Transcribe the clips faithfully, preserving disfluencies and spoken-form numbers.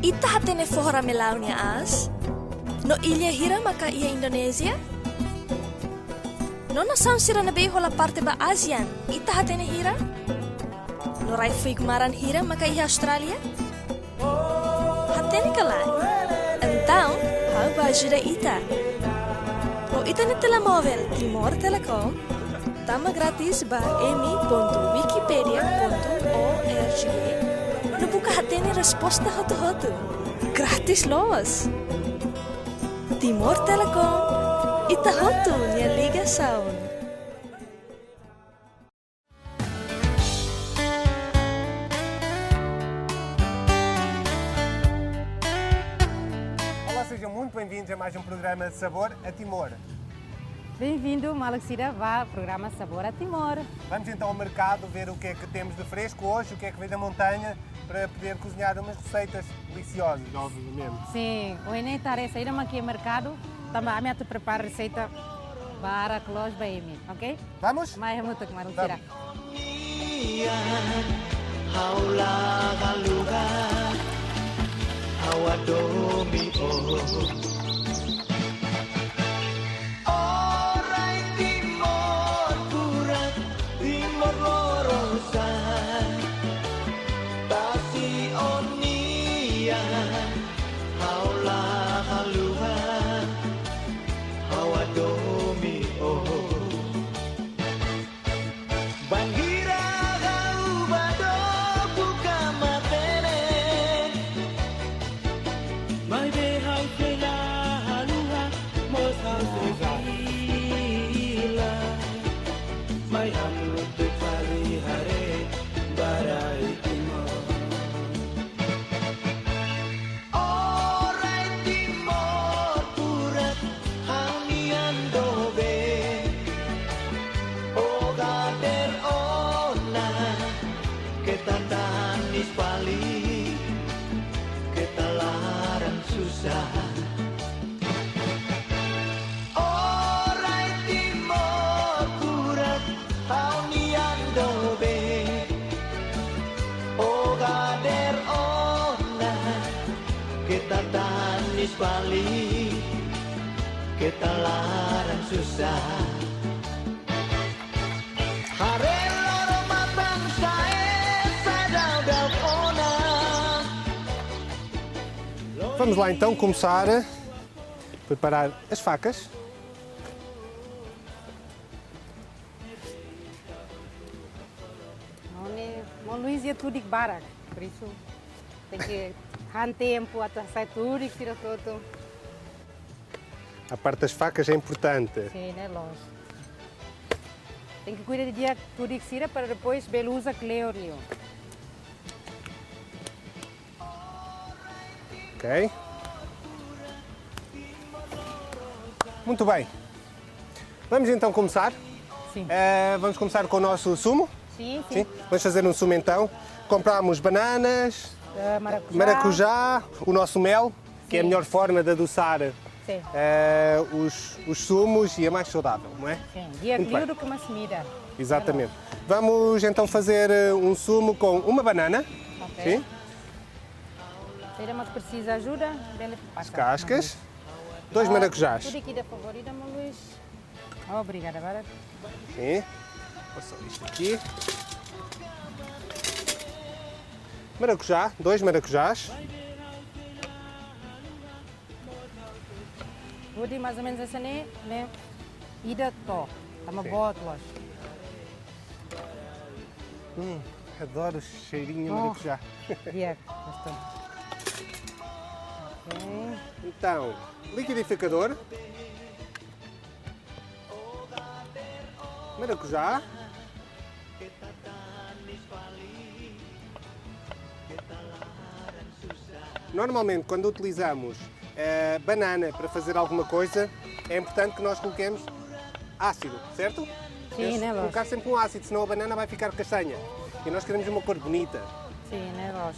Ita hatene foho ramelau nia aas? No illa hira maka iha Indonézia? No nasaun sira ne'ebé hola parte ba ASEAN, ita hatene hira? No rai-fuik maran hira maka iha Austrália? Hatene ka lae? Entaun, ha'u bá ajuda ita. Ho ita-nia telemóvel Timor Telecom, tama grátis ba emi pontu wikipedia pontu org no buka hatene resposta hotu-hotu. Grátis loos! Timor Telecom, ita hotu nia ligasaun. Olá, sejam muito bem-vindos a mais um programa de Sabor a Timor. Bem-vindo, maluk sira, ba programa Sabor a Timor. Vamos então ao mercado ver o que é que temos de fresco hoje, o que é que veio da montanha, para poder cozinhar umas receitas deliciosas, obviamente. Sin, ohin ne'e ita haree saida mak iha merkadu, tanba ami atu prepara reseita barak loos ba imi, ok? Vamos? Mai hamutuk, maluk sira. Vamos. Nian, ha'u la haluha, ha'u hadomi ó. Ó rai Timor furak, Timor lorosan, tasi ó nian, ha'u la haluha, ha'u hadomi ó. Bainhira ha'u bá dook buka matenek, maibé ha'u sei la haluha, mós ha'u sei fila. Mai hamutuk fali haree ba rai Timor. Ó rai Timor furak, ha'u-nian doben. Ó hadeer ona, keta tanis fali, keta laran susar. Ó rai Timor furak, ha'u-nian doben. Ó hadeer ona, keta tanis fali, keta laran susar. Haree loro-mapan sa'e, sa'e daudaun ona. Vamos lá então começar a preparar as facas. Maun ne'e, maun Luís iha tudik barak, por isso tenke han tempu atu hasai tudik sira hotu. A parte das facas é importante. Sin, ne'e loos. Tenke kuida didi'ak tudik sira para depois bele uza kleur liu. Ok. Muito bem. Vamos então começar? Sim. Eh, vamos começar com o nosso sumo? Sim, sim. Sim? Vamos fazer um sumo então. Compramos bananas, eh, maracujá. Maracujá, o nosso mel, que é a, sim, melhor forma de adoçar, sim, eh, os, os sumos e é mais saudável, não é? Sim, di'ak liu do que uma semida. Muito bem. Exatamente. Vamos então fazer, eh, um sumo com uma banana. Ok. Sim? Saida mak presiza ajuda, bele pasa. As cascas. Dois maracujás. Ah, tudik ida favor ida, maun Luís. Obrigada barak. Sim. Passou isto aqui. Maracujá, dois maracujás. Hudi mais ou menos hanesan ne'e, ne'e ida to'o, tanba, sim, boot loos. Hum, adoro o cheirinho de maracujá. Oh, di'ak, gostu. Ok. Então, liquidificador. Maracujá. Normalmente, quando utilizamos, eh, banana para fazer alguma coisa, é importante que nós coloquemos ácido, certo? Sim, temos que colocar sempre um ácido, senão a banana vai ficar castanha. E nós queremos uma cor bonita. Sim, ne'e loos.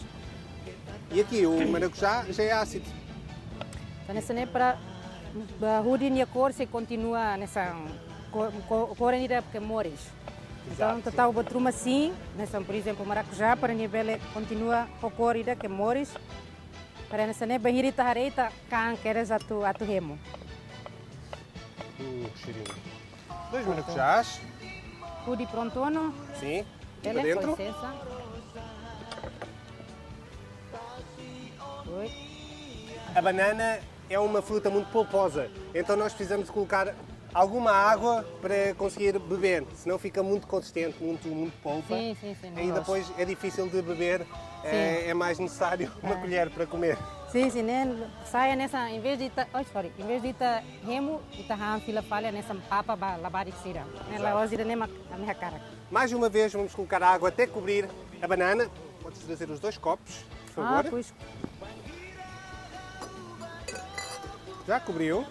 E aqui o maracujá já é ácido. Entaun, hanesan ne'e para, para hudi nia kór sei kontinua hanesan ko-, ko-, kór ida ke moris. Entaun, exato, entaun, sim, tau buat ruma sin, hanesan, por exemplo, maracujá, para nia bele kontinua ho kór ida ke moris. Para hanesan ne'e bainhira ita haree ita kan kedas atu, atu hemu. Uh, cheirinho. Dois maracujás. Hudi prontu ona. Sim. Bele, Para dentro. Com licença. Oi. A banana é uma fruta muito polposa, então nós precisamos colocar alguma água para conseguir beber, senão fica muito consistente, muito, muito polpa. Sim, sim, sim, não E gosto. Depois é difícil de beber, é, é mais necessário uma colher para comer. Sim, sim, ne'e sai hanesan, em vez de ita, oh, sorry, em vez de ita hemu, ita han fila fali hanesan papa ba labarik sira. Ne'e Exato. La'ós ida-ne'e mak ami hakarak. Mais uma vez vamos colocar água até cobrir a banana. Podes trazer os dois copos, por Ah, favor. Pois. Já cobriu.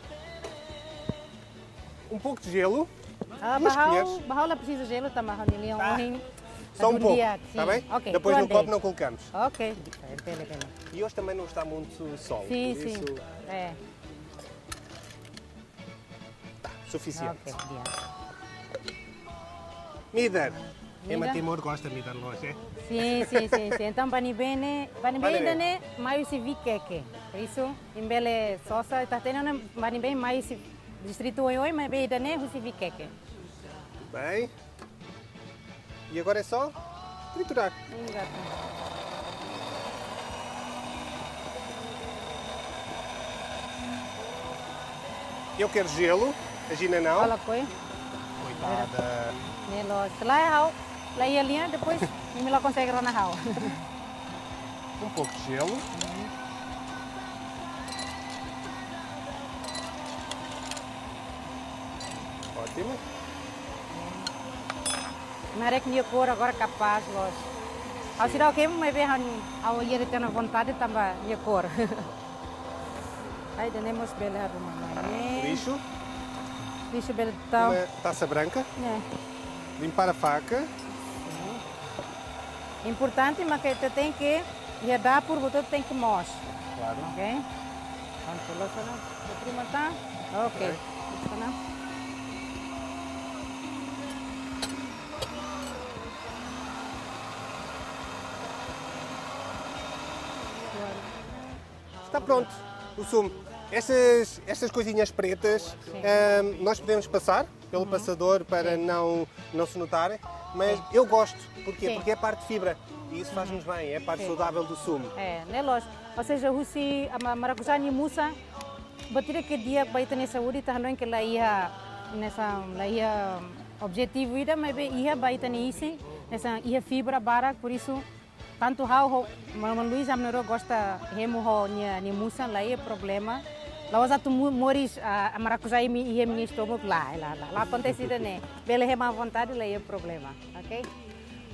Um pouco de gelo. Ah, Duas ba ha'u, colheres. Ba ha'u la presiza jelu tanba ha'u-nia lian Ah, ohin. Só um Adu pouco, di'ak, está sim. Bem? Ok, Depois no tuan copo de'it. Não colocamos. Ok, bele, bele. E hoje também não está muito sol, Sim, por sim. Isso É. Suficiente. Ok, di'ak. Midar. Ema Midar. Timor gosta de Midar, lógico. Sim, sim, sim, sim. Então, ba ne'ebé ne'e, ba ne'ebé Ba ne'ebé. Ida-ne'e, mai husi Vikeke. Por isso, embele sosa, ita hatene ona ba ne'ebé mai husi distritu oioin, maibé ida-ne'e husi Vikeke. Bem. E agora é só triturar. Exato. Eu quero gelo, a Gina não. Olha, coi. Coitada. Ne'e loos. Lae, ha'u, lae, iha lian, depois imi la konsege rona ha'u. Um pouco de gelo. Ótimo. Imi haree nia kór agora kapás loos. Ha'u seidauk hemu, maibé ha'u, ha'u iha de'it ona vontade tanba nia kór. Ai, ida-ne'e mós bele haruka mai ne'e. Lixo. Lixo bele tau. Uma taça branca. Ne'e. Limpar a faca. Importante, maibé ita tenke, iha dapur, buat hotu tenke moos. Claro. Ok? Prontu, loos ona. Ita pruma tan. Ok. Ok. Sana. Está pronto o sumo. Estas, estas coisinhas pretas, Sim. Ehm, nós podemos passar pelo passador para não, não se notarem, mas eu gosto. Porquê? Sim. Porque é parte de fibra e isso faz-nos bem, é a parte Sim. Saudável do sumo. É, ne'e loos. Ou seja, husi, a ma-, maracujá nia musan, buat ida ke di'ak ba ita-nia saúde, ita hanoin ke laiha, hanesan, laiha objetivu ida, maibé iha ba ita-nia isin, hanesan, iha fibra barak, por isso, tantu ha'u ho, Maun Luis, ami na'in-rua gosta hemu ho nia, nia musan, laiha problema. La'ós atu mu-, moris, ah, maracujá iha ami-, iha ami-nia estómagu, la, la, la, la akontese ida-ne'e. Bele hemu à vontade, laiha problema, ok?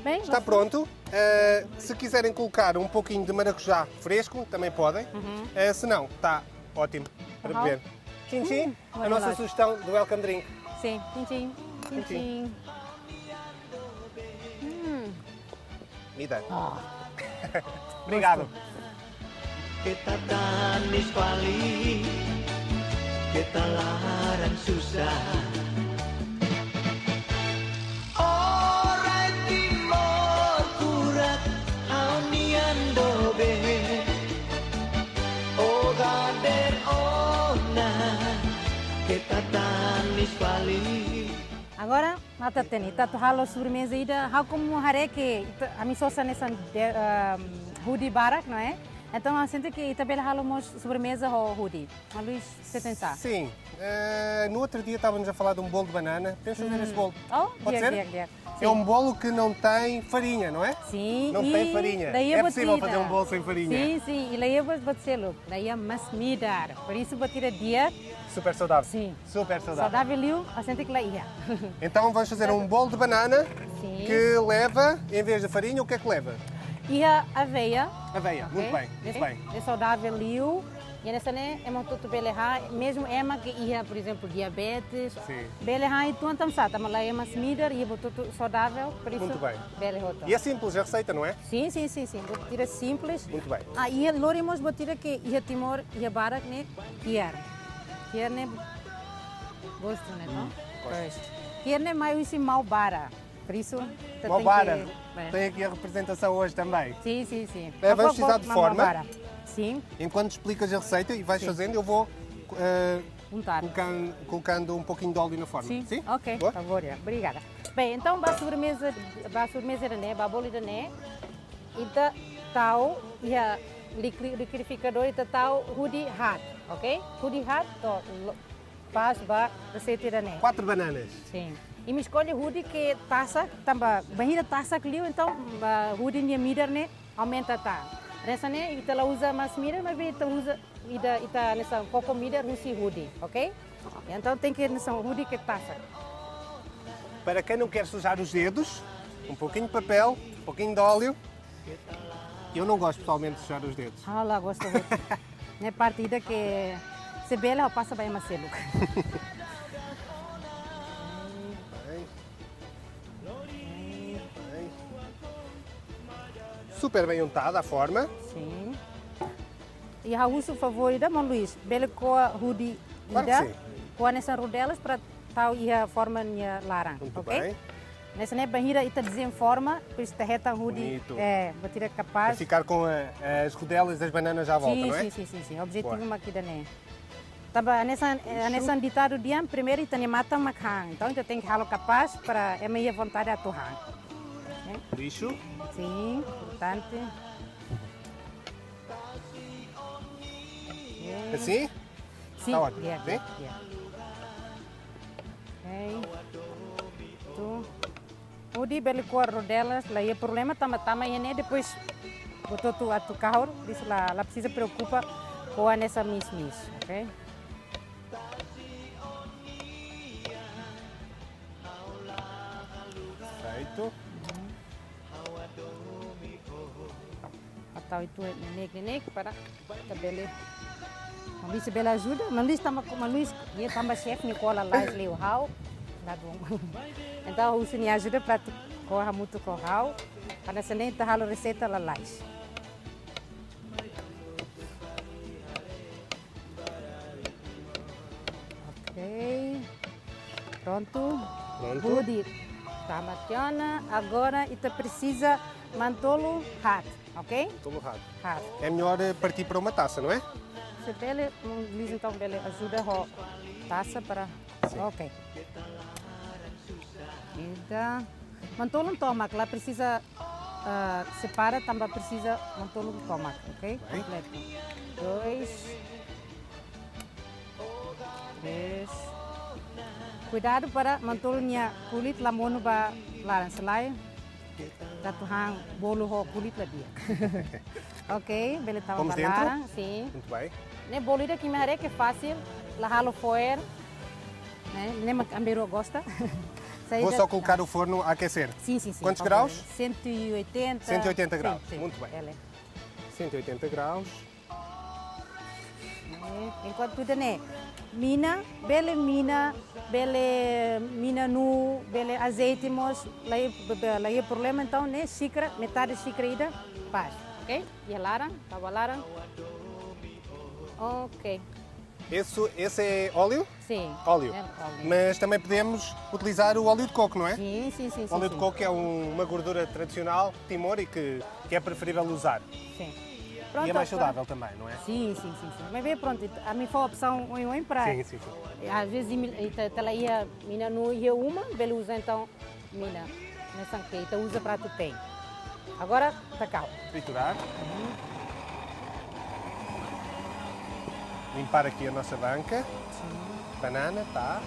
Bem, Está pronto. Eh, se quiserem colocar um pouquinho de maracujá fresco, também podem. Eh, se não, está ótimo para Uhum. Beber. Tchim, tchim. Hum, A olha nossa lá. Sugestão do Welcome Drink. Sim, tchim, tchim. Tchim, tchim. Hum. Mida. Ah. Obrigado. Keta tangis fali, keta laran susah. Orai Timor kurak, ha'u-nian doben. O hader ona, keta tangis fali. Agora, ita hatene, ita atu halo sobremeza ida, ha'u komu haree ke, ita, ami sosa hanesan de, ehm, hudi barak, não é? Entaun, ha'u sente ke ita bele halo mós sobremeza ho hudi. Maun Luis, você tem sá? Sim. Eh, no outro dia estávamos a falar de um bolo de banana. Podemos fazer esse bolo? Oh, Pode di'ak, ser? di'ak, di'ak. É um bolo que não tem farinha, não é? Sim, Não e tem farinha. laiha É buat possível ida. fazer um bolo sem farinha? Sim, sim, e laiha buat, buat seluk. Laiha masin-midar. Por isso, buat ida di'ak. Super saudável. Sim. Super saudável. Saudável liu, ha'u sente ke laiha. Então vamos fazer um bolo de banana Sim. que leva, em vez de farinha, o que é que leva? Iha aveia. Aveia. Ok? Muito bem, muito bem. É saudável liu. E hanesan ne'e, ema hotu-hotu bele han, mesmu ema ke iha, por exemplo, diabetes. Sim. Bele han uitoan tanbasá, tanba laiha masin-midar, iha buat hotu-hotu saudável, por isso Muito bem. bele hotu. E é simples a receita, não é? Sim, sim, sim, sim. Buat ida simples. Muito bem. Ah, iha lori mós buat ida ke iha Timor, iha barak ne'e, ki'ar. Ki'ar ne'e gostu, ne'e, não? Gosto. Pois. Ki'ar ne'e mai husi Maubara. Por isso, ita Maubara. tenke, é. Tem aqui a representação hoje também. Sim, sim, sim. Eh, vamos Ha'u fó, precisar de fó forma. Maubara. Sim. Enquanto explicas a receita e vais Sim. fazendo, eu vou eh, Untar. colocando, colocando um pouquinho de óleo na forma. Sim? Sim? Ok, Boa? Favor, obrigada. Bem, então ba sobremeza, ba sobremeza ida-ne'e, ba bolu ida-ne'e, ita tau iha likli- liquidificador, ita tau hudi haat, ok? Hudi haat, to'o lo- pas ba reseita ida-ne'e. Quatro bananas. Sim. Imi eskolhe hudi ke tasak, tanba bainhira tasak liu, entaun ba hudi nia midar ne'e aumenta tan. Hanesan ne'e, ita la uza masin-midar, maibé ita uza ida, ita hanesan koko midar husi hudi, ok? Entaun tenke hanesan hudi ke tasak. Para quem não quer sujar os dedos, um pouquinho de papel, um pouquinho de óleo. Eu não gosto pessoalmente de sujar os dedos. Ha'u la gosta hotu. Ne'e parte ida ke se bele ha'u pasa ba ema seluk. Bem. Bem. Super bem untada a forma. Sim. I ha'u husu favór ida, maun Luis, bele ko'a hudi Claro que ida, sim. ko'a hanesan rodelas para tau iha forma nia laran, Muito ok? bem. Hanesan ne'e bainhira ita dezeña forma, depois ita hetan hudi, Bonito. É, buat ida Para kapás. Ficar com eh, as rodelas das bananas à volta, Sim, não é? sim, sim, sim, sim. Objetivu Boa. Mak ida-ne'e. Tanba hanesan, eh, Isso. hanesan ditadu dehan, primeiru ita-nia matan mak han. Entaun ita tenke halo kapás para ema iha vontade atu han. Lixo. Sim, importante. Assim? Sim, Tá ótimo. di'ak, Sim? di'ak, di'ak. Ok. Tu. Hudi bele ko'a rodelas, la iha problema, tama-tama iha ne'e, depois buat hotu atu kahur, depois la, la presiza preokupa ko'a hanesan mis-mis, ok? Feito. Atu uza neineik para ita bele. Maun Luis bele ajuda, maun Luis tanba, maun Luis nia tanba xefe, nia ko'a lalais liu ha'u. Ladún. Entaun husu nia ajuda para atu ko'a hamutuk ho ha'u. Para hanesan ne'e ita halo reseita lalais. Ok. Prontu. Prontu. Hudi tama tiha ona. Agora ita presiza mantolun haat, ok? Todo errado. Haat. É melhor eh, partir para uma taça, não é? Se bele, maun Luis entaun bele ajuda ho tasa para. Sim. Ok. Ida. Mantolun tomak, la presiza ah, separa tanba presiza mantolun tomak, ok? Bem. Kompletu. Dois. Três. Kuidadu para mantolun nia kulit la monu ba laran, se lae ita atu han bolu ho kulit la di'ak. Ok, bele tama Vamos ba dentro? Laran, sim. Muito bem. Ne'e bolu ida ke imi haree ke fasil, la halo fo'er. Ne'e, ne'e mak ami rua gosta. Vou só colocar o forno a aquecer. Sim, sim, sim. Quantos Por graus? favor. Cento e oitenta. Cento e oitenta graus. Sim, sim. Muito bem. Bele. Cento e oitenta graus. Eh, enkuantu ida-ne'e, mina, bele mina, bele mina nuu, bele azeite mós, la iha, be- be- la iha problema, entaun ne'e xikra, metade xikra ida, pas, ok? Iha laran, tau ba laran. Ok. Esse, esse é óleo? Sim. Óleo. É óleo. Mas também podemos utilizar o óleo de coco, não é? Sim, sim, sim, O óleo sim, de coco é um- uma gordura tradicional de Timor e que, que é preferível usar. Sim. E é mais saudável também, não é? Sim, sim, sim, sim. Mas bem, pronto, ami fó opsaun oioin para. Sim, sim, sim. Às vezes imi- ita, ita la iha mina nuu, iha uma, bele uza entaun mina. Hanesan ke ita uza para atu te'in. Agora, ita kau. Triturar. Limpar aqui a nossa banca. Banana, tá.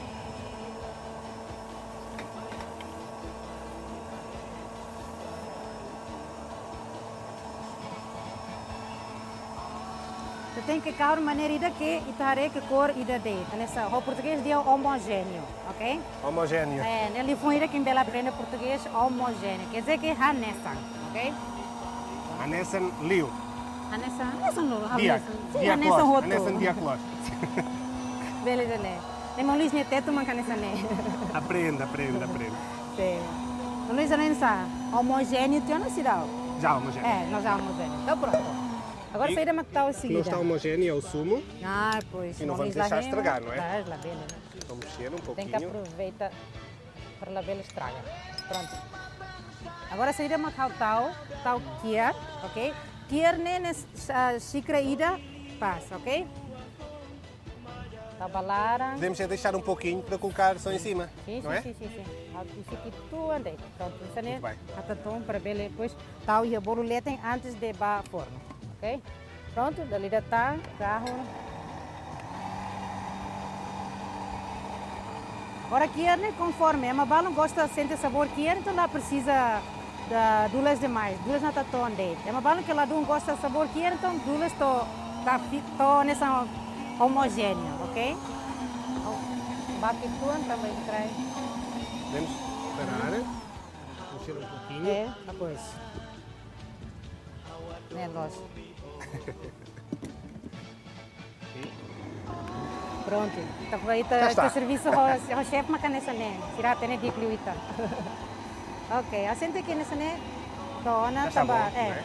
Ita tenke kahur maneira ida ke ita haree ke kór ida de'it. Hanesan, ho portugés dehan homojéneo, ok? Homogéneo. É, ne'e liafuan ida ke imi bele aprende portugés, homojéneo. Quer dizer que hanesan, ok? Hanesan liu. Hanesan, hanesan no, Di'ak. hanesan. Sim, Di'ak hanesan loos. hotu. Hanesan di'ak loos. Bele ida-ne'e. Ne'e maun Luis nia tetun mak hanesan ne'e. Aprende, aprende, aprende. Sim. Maun Luis hanesan, homojéneo tiha ona seidauk? Já homogéneo. É, nós já homojéneo. Então pronto. Agora E saida mak tau Não seguida. Está homogéneo ao sumo. Ah, pois. E não Maun vamos Luis la deixar hema, estragar, não é? Tá, la bele. Vamos mexer um Tem que pouquinho. aproveitar para la bele estraga. Pronto. Agora saida mak ha'u tau, tau ki'ar, ok? Ki'ar ne'e, ne'e, ah, xíkara ida pas, ok? Tau ba laran. Podemos é deixar um pouquinho para colocar só em cima, sim, não sim, é? Sim, sim, sim. Ha'u husik uitoan de'it. Pronto, hanesan ne'e. Muito bem. Atu tau para bele, depois tau iha bolu leten antes de ba fornu, ok? Pronto, dala ida tan, kahur. Agora ki'ar ne'e konforme, ema balun gosta sente sabór ki'ar, entaun la presiza da dulas demais, dulas natoon de'it. Ema balun ke ladún gosta sabór ki'ar, entaun dulas to'o, ka fi-, to'o hanesan homojéneu, ok? Baki uitoan, tanba ita trai. Podemos parar, mexer um pouquinho. É, depois. Ne'e loos. Pronto. Entaun, ita, já está, ita servisu ho, ho xefe mak hanesan ne'e. Sira hatene di'ak liu ita. Ok, ha'u sente ke hanesan ne'e. To'o ona, já está bom, tanba, é, né?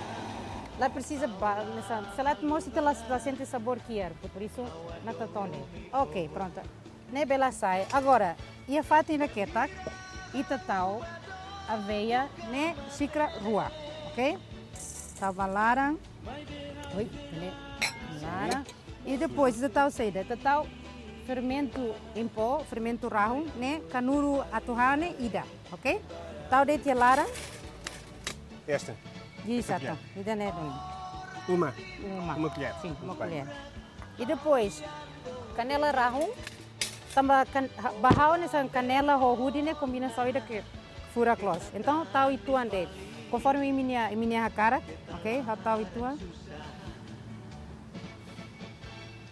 La presiza ba, hanesan, se lae mós ita la, la sente sabór ki'ar, por isso, natoon de'it. Ok, pronto. Ne'e bele sa'e. Agora, iha fatin ida ketak, ita tau aveia ne'e xíkara rua, ok? Tau ba laran. Oi, ne'e laran. I depois, ita tau saida, ita tau fermentu em pó, fermentu rahun, ne'e kanuru atu ha'u ne'e ida, ok? Tau de'it iha laran. Esta. Esta colher. Exato. Ida-ne'e duni. Uma. Uma. Uma colher. Sim, uma colher. Muito bem. I depois, kanela rahun, tanba kan-, ha-, ba ha'u hanesan kanela ho hudi ne'e kombinasaun ida ke furak loos. Entaun, tau uitoan de'it. Konforme imi-nia, imi-nia hakarak, ok? Ha'u tau uitoan.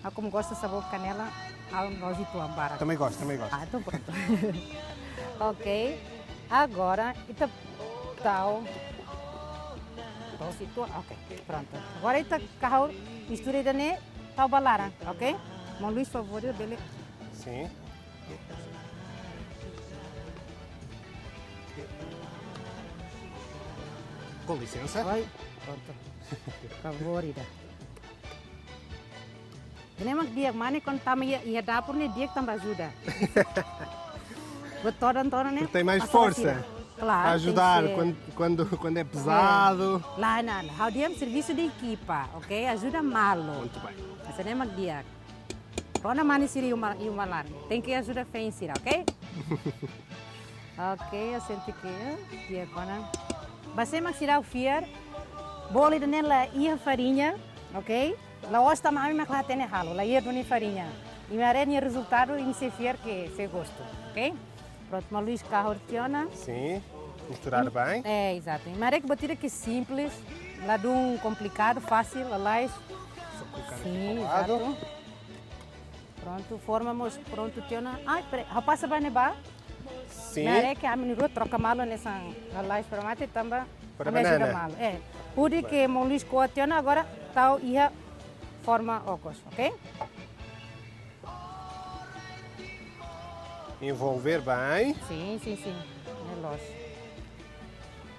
Ha'u komu gosta sabór kanela, ha'u loos uitoan barak. Também gosto, também gosto. Ah, entaun pronto. Ok. Agora, ita tau. Tau uitoan, ok. Pronto. Agora ita kahur mistura ida-ne'e, tau ba laran, ok? Maun Luis, favór, bele. Sim. Com licença. Oi, pronto. Favór ida. Ne'e mak di'ak, mane, kuandu tama iha, iha dapur ne'e di'ak tanba ajuda. Buat todan-todan ne'e. Tem mais força. Claro, tem que ser. Ajudar quando, quando, quando é pesado. É. Lae, lae, lae. Ha'u dehan servisu de ekipa, ok? Ajuda malu. Muito bem. Hanesan ne'e mak di'ak. Rona mane sira iha uma, iha uma laran. Tenke ajuda feen sira, ok? Ok, ha'u sente ke, eh, di'ak ona. Ba sé mak seidauk fiar, bolu ida-ne'e la iha fariña, ok? La'ós tanba ami mak la hatene halo, la iha duni fariña. Imi haree nia rezultadu, imi sei fiar ke sei gostu, ok? Pronto, maun Luis kahur tiha ona. Sim, misturar bem. É, exato. Imi haree ke buat ida ke simples, ladún komplikadu, fasil, lalais. Só colocar aqui para o lado. Sim, exato. Pronto, forma mós prontu tiha ona. Ai, pera, ha'u pasa ba ne'ebá. Sim. Imi haree ke ami na'in-rua troka malu hanesan lalais para mate tanba. Para banana. Ami ajuda malu. É. Hudi ke maun Luis ko'a tiha ona, agora tau iha forma okos, ok? Envolver bem. Sim, sim, sim. Ne'e loos.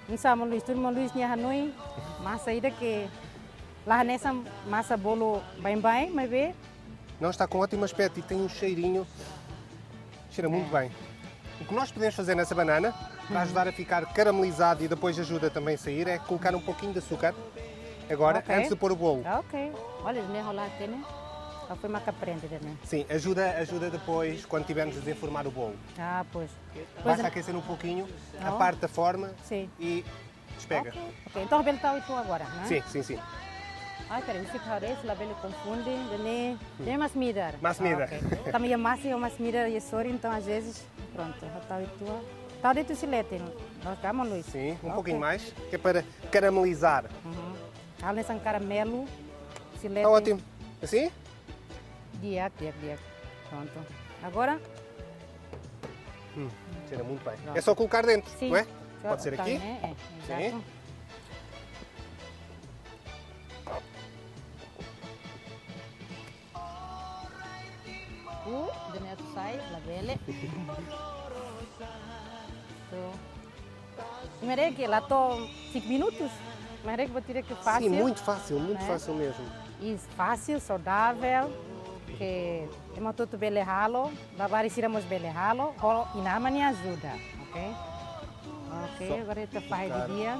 Nusá, maun Luis, tuir maun Luis nia hanoin, masa ida ke la hanesan masa bolu baibain, maibé. Não, está com ótimo aspecto e tem um cheirinho. Cheira muito bem. É. O que nós podemos fazer nessa banana, para ajudar a ficar caramelizado e depois ajuda também a sair, é colocar um pouquinho de açúcar agora, antes de pôr o bolo. Ok. Olha, ne'e hola hatene. Ha'u foin mak aprende também. Sim, ajuda, ajuda depois quando tivermos a desenformar o bolo. Ah, pois. Basta aquecer um pouquinho a parte da forma e despega. Ok, ok. Entaun, bele tau uitoan agora, né? Sim, sim, sim. Ai, pera, imi sei haree, labele konfunde, ne'e, ne'e masin-midar. Masin-midar. Ah, ok. Tanba iha masin, iha masin-midar, iha sorin, entaun, às vezes, pronto, tau uitoan. Tau de'it husi leten, loos ka, maun Luis? Sim, um pouquinho mais, que é para caramelizar. Uhum. Halo hanesan karamelu, husi leten. Tá ótimo. Assim? Di'ak, di'ak, di'ak. Pronto. Agora? Hum, cheira muito bem. Pronto. É só colocar dentro, não é? Sim. Pode ser aqui? É, é, sim. Exato. Uh, de neto sai, labele. Pronto. Imi haree ke la to'o cinco minutos. Imi haree ke buat ida ke fácil. Sim, muito fácil, muito fácil mesmo. E fácil, saudável, ke ema hotu-hotu bele halo, labarik sira mós bele halo, ho inan-aman nia ajuda, ok? Ok, agora ita fahe didi'ak.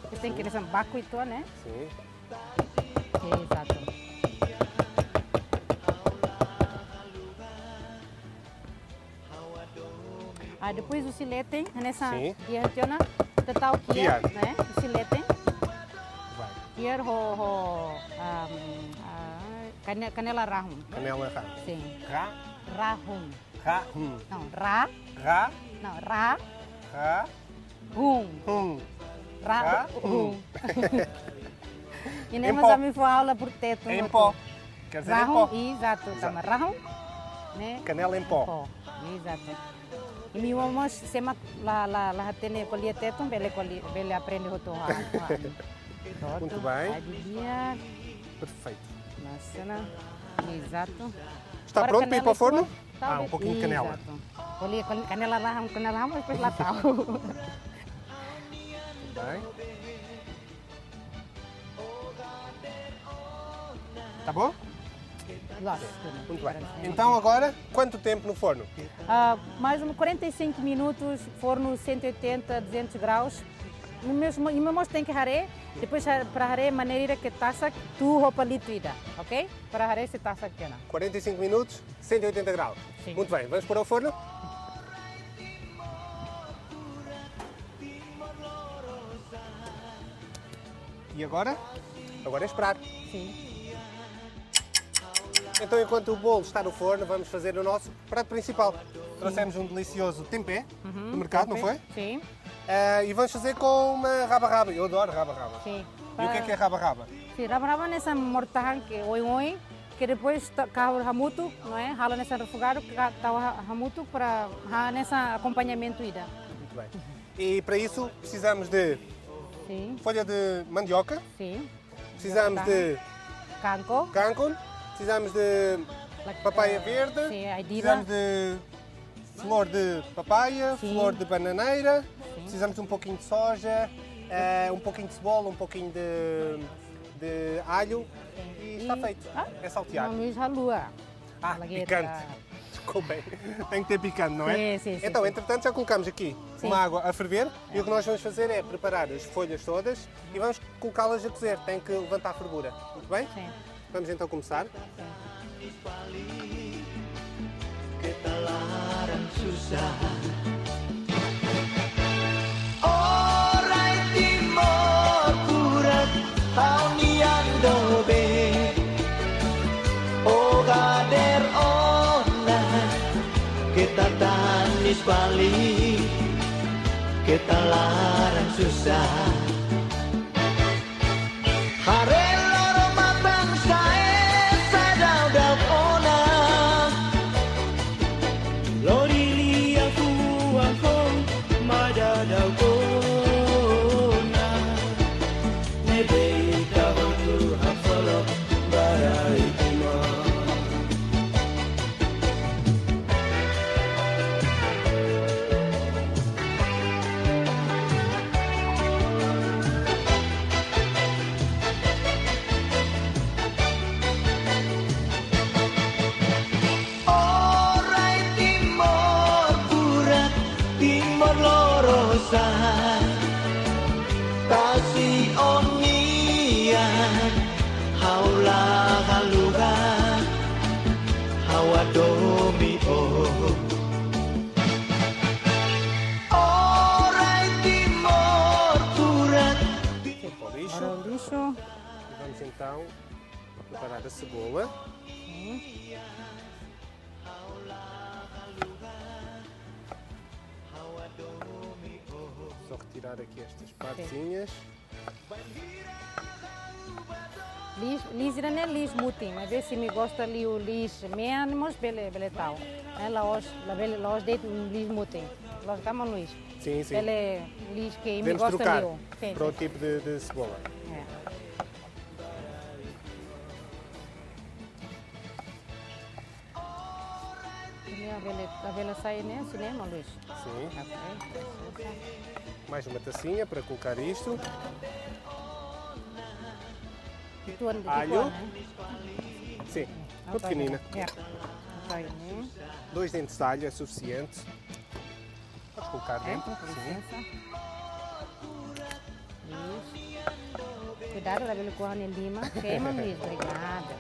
Ita tenke hanesan baku uitoan, ne'e? Sin. Ezatu. Ah, depois husi leten, hanesan, sin, iha tiha ona, ita tau ki'ar, ki'ar, ne'e? Husi leten. Vai. Ki'ar ho, ho, um, ah, kane-, kanela rahun. Kanela rahun. Sin. Ra? Rahun. Rahun. Não, ra. Ra? Não, ra. Ra? Hun. Hun. Ra-, ra-, hun. Hun. Imi-nia, em pó, mós ami fó aula ba Tetun. Em pó. Quer dizer, em pó. Rahun, ezatu, ezatu. Tanba rahun, ne'e? Kanela em pó. Em pó. Ezatu. Imi mós, se imi la, la, la hatene ko'alia Tetun, bele ko'alia, bele aprende hotu ho, ho ami. Muito bem. Fahe didi'ak. Perfeito. Hanesan ne'e. Ezatu. Está pronto para ir para o forno? Agora kanela em pó. Tau. Ah, um pouquinho de canela. Ezatu. Ko'alia, ko'alia kanela rahun, kanela rahun, depois la tau. Bem. Tá bom? Loos. Muito bem. Então agora, quanto tempo no forno? Ah, mais ou menos quarenta e cinco minutos, forno cento e oitenta, duzentos graus. Imi mós, imi mós tenke haree, depois ha-, para haree maneira ke tasak, tuur ho palitu ida, ok? Para haree se tasak ka lae. Quarenta e cinco minutos, cento e oitenta graus. Sim. Muito bem, vamos para o forno? E agora? Agora é esperar. Sim. Então, enquanto o bolo está no forno, vamos fazer o nosso prato principal. Sim. Trouxemos um delicioso tempé, uhum, do mercado, não foi? Tempé, sim. Eh, e vamos fazer com uma raba-raba. Eu adoro raba-raba. Sim. E o que é que é raba-raba? Sim, raba-raba hanesan moro-tahan ke oioin, ke depois ta-, kahur hamutuk, não é? Halo hanesan refogadu, ka-, tau ha-, hamutuk para ha-, hanesan akompañamentu ida. Muito bem. E para isso precisamos de, sim, folha de mandioca. Sim. Precisamos de, tá, kanko. Kanko. Precisamos de, la-, papaya, eh, verde. Sim, ai-dida. Precisamos de flor de papaya, sim, flor de bananeira. Sim. Precisamos de um pouquinho de soja, eh, um pouquinho de cebola, um pouquinho de, de alho. Sim. E está feito. E, ah, é salteado. Maun Luís haluha. Ah, picante. Desculpem. Tem que ter picante, não é? Sim, sim, sim, sim. Então, entretanto, já colocamos aqui, sim, uma água a ferver. E o que nós vamos fazer é preparar as folhas todas e vamos colocá-las a cozer. Tem que levantar a fervura. Muito bem? Sim. Vamos então começar. Sim. Keta laran susar. Ó rai Timor furak, ha'u-nia an doben. Ó hadeer ona, keta tanis fali, keta laran susar. Haree loro-matan sa'e, sa'e daudaun ona. Lori lia fuan foun, mai daudaun ona. Ne'ebé ita hotu haksolok ba rai Timor. Ó rai Timor furak, Timor Lorosa'e. Tasi ó-nia an, ha'u la haluha, ha'u hadomi ó. Ó rai Timor furak. Pó lixo. Agora o lixo. E vamos então preparar a cebola. Sim. Só retirar aqui estas partezinhas. Liis, liis ida-ne'e liis mutin, maibé se imi gosta liu liis mean mós bele, bele tau. Eh, la'ós, labele, la'ós de'it liis mutin. La'ós ka, maun Luís? Sim, sim. Bele liis ke imi gosta liu. Podemos trocar para o tipo de, de cebola. Sim, sim. É. Imi labele, labele sai ne'e, se ne'e, maun Luís? Sim. Ok. Mais uma tacinha para colocar isto. Uitoan, alho. Uitoan, né? Sim, uma pequenina. Ok, ya. Ok, né? Dois dentes de alho é suficiente. Podes Colocar dentro, sim. Liuliu. Kuidadu, labele ko'a nia liman. Queima, Luís, obrigada.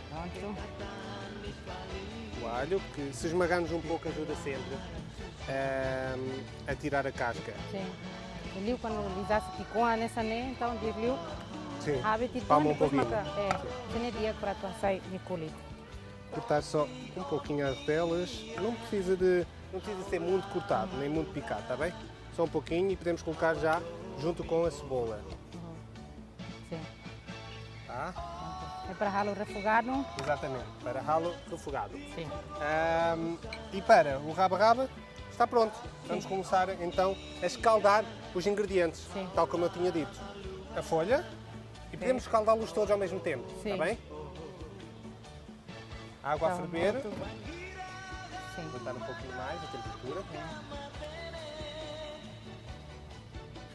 Pronto. O alho, que se esmagarmos um pouco ajuda sempre, ehm, a tirar a casca. Sim. Liuliu, kuandu liuliu ki'ik-oan hanesan ne'e, entaun, liuliu, sim, abre, palma um pouquinho, maka, é, sim, sira-ne'e di'ak para atu hasai nia kulit. Cortar só um pouquinho as rodelas. Não precisa de, não precisa ser muito cortado, nem muito picado, tá bem? Só um pouquinho e podemos colocar já junto com a cebola. Uhum. Sim. Tá? Pronto. É para halo refogadu? Exatamente, para halo refogadu. Sim. Ahm, e para o raba-raba, está pronto. Vamos começar então a escaldar os ingredientes, sim, tal como eu tinha dito. A folha, e podemos escaldá-los todos ao mesmo tempo, sim, está bem? Água a ferver. Pronto. Sim. Botar um pouquinho mais a temperatura.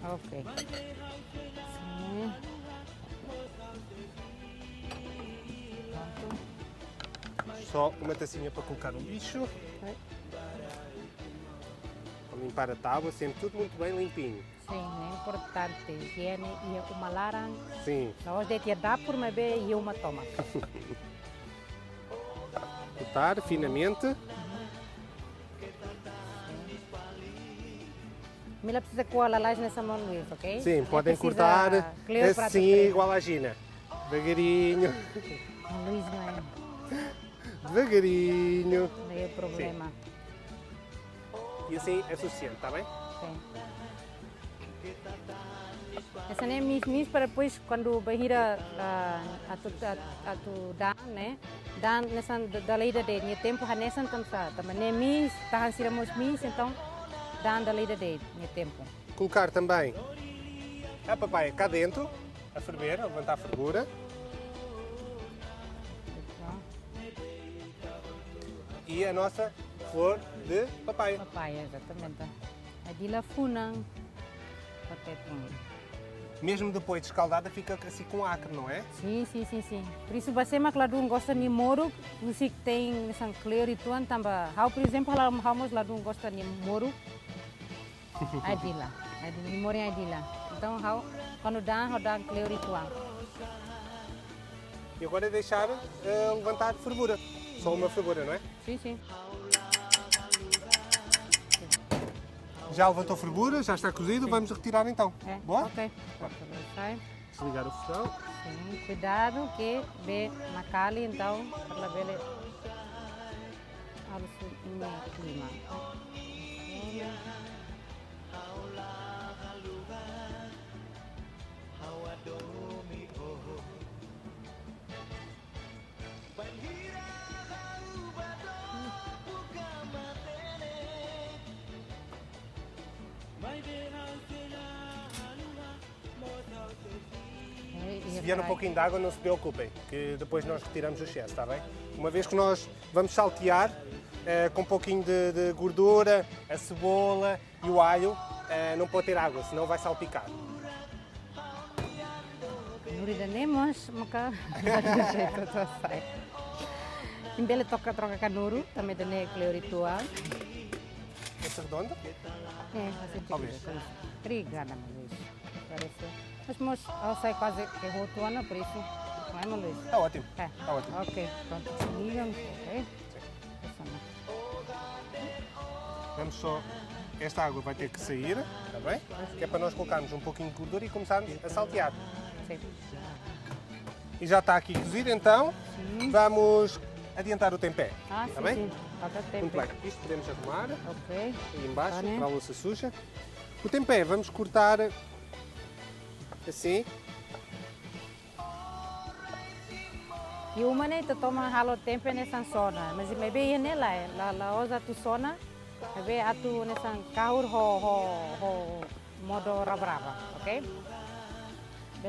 Ok. Sim. Pronto. Só uma tacinha para colocar no lixo. Oi. Para limpar a tábua, sempre tudo muito bem limpinho. Sim, é importante, ijiene iha uma laran. Sim. La'ós de'it iha dapur, maibé iha uma tomak. Cortar finamente. Ami la presiza ko'a lalais hanesan maun Luís, ok? Sim, podem cortar assim, igual a Gina. Devagarinho. Luís não é. Devagarinho. Não é problema. Sim. E assim é suficiente, tá bem? Sim. Hanesan ne'e miis, miis para depois kuandu bainhira, ah, atu, atu, atu da'an, ne'e? Da'an hanesan da-, dala ida de'it, nia tempu hanesan tanba sá, tanba ne'e miis, tahan sira mós miis, entaun da'an dala ida de'it, nia tempu. Colocar também a papaya cá dentro, a ferver, a levantar a fervura. E a nossa flor de papaya. Papaya, exatamente. Ai-dila funan. Patepun. Mesmo depois de escaldada, fica assim com acre, não é? Sim, sim, sim, sim. Por isso, ba sé mak ladún gosta nia moruk, husik tenke hanesan kleur uitoan tanba. Ha'u, por exemplo, ha'u, ha'u mós ladún gosta nia moruk. Ai-dila, ai-dila, nia morin ai-dila. Entaun, ha'u, kuandu da'an, ha'u da'an kleur uitoan. E agora é deixar, eh, levantar fervura. Só uma fervura, não é? Sim, sim. Já levantou fervura, já está cozido, vamos retirar então. É? Boa? Ok. Pronto, sai. Desligar o fogão. Sim, kuidadu ke bee nakali, entaun, para labele halo su nia liman. Se vier um pouquinho de água, não se preocupem, que depois nós retiramos o excesso, está bem? Uma vez que nós vamos saltear, eh, com um pouquinho de, de gordura, a cebola e o alho, eh, não pode ter água, senão vai salpicar. Kanuru ida-ne'e mós maka jeito atu hasai. Imi bele troka, troka kanuru, tanba ida-ne'e kleur uitoan. Essa redonda? É, essa é. Talvez. Obrigada, Manuel. Parece. Mas, mas, ha'u hasai kuaze ke hotu ona, por isso. Não é, Manuel? Tá ótimo. É. Tá ótimo. Ok, pronto. Desliga, ok. Sim. Essa não. Vamos só, esta água vai ter que sair, tá bem? Que é para nós colocarmos um pouquinho de gordura e começarmos a saltear. Sim. E já está aqui cozido, então vamos adiantar o tempé. Ah, tá bem? Sim, sim. Falta tempo. Muito bem. Isto podemos arrumar. Ok. Aí embaixo, para a louça suja. O tempé, vamos cortar assim. Iha uma ne'e ita toma halo tempé hanesan sona, mas maibé iha ne'e lae, la, la'ós atu sona, maibé atu hanesan kahur ho, ho, ho modo raba-raba, ok?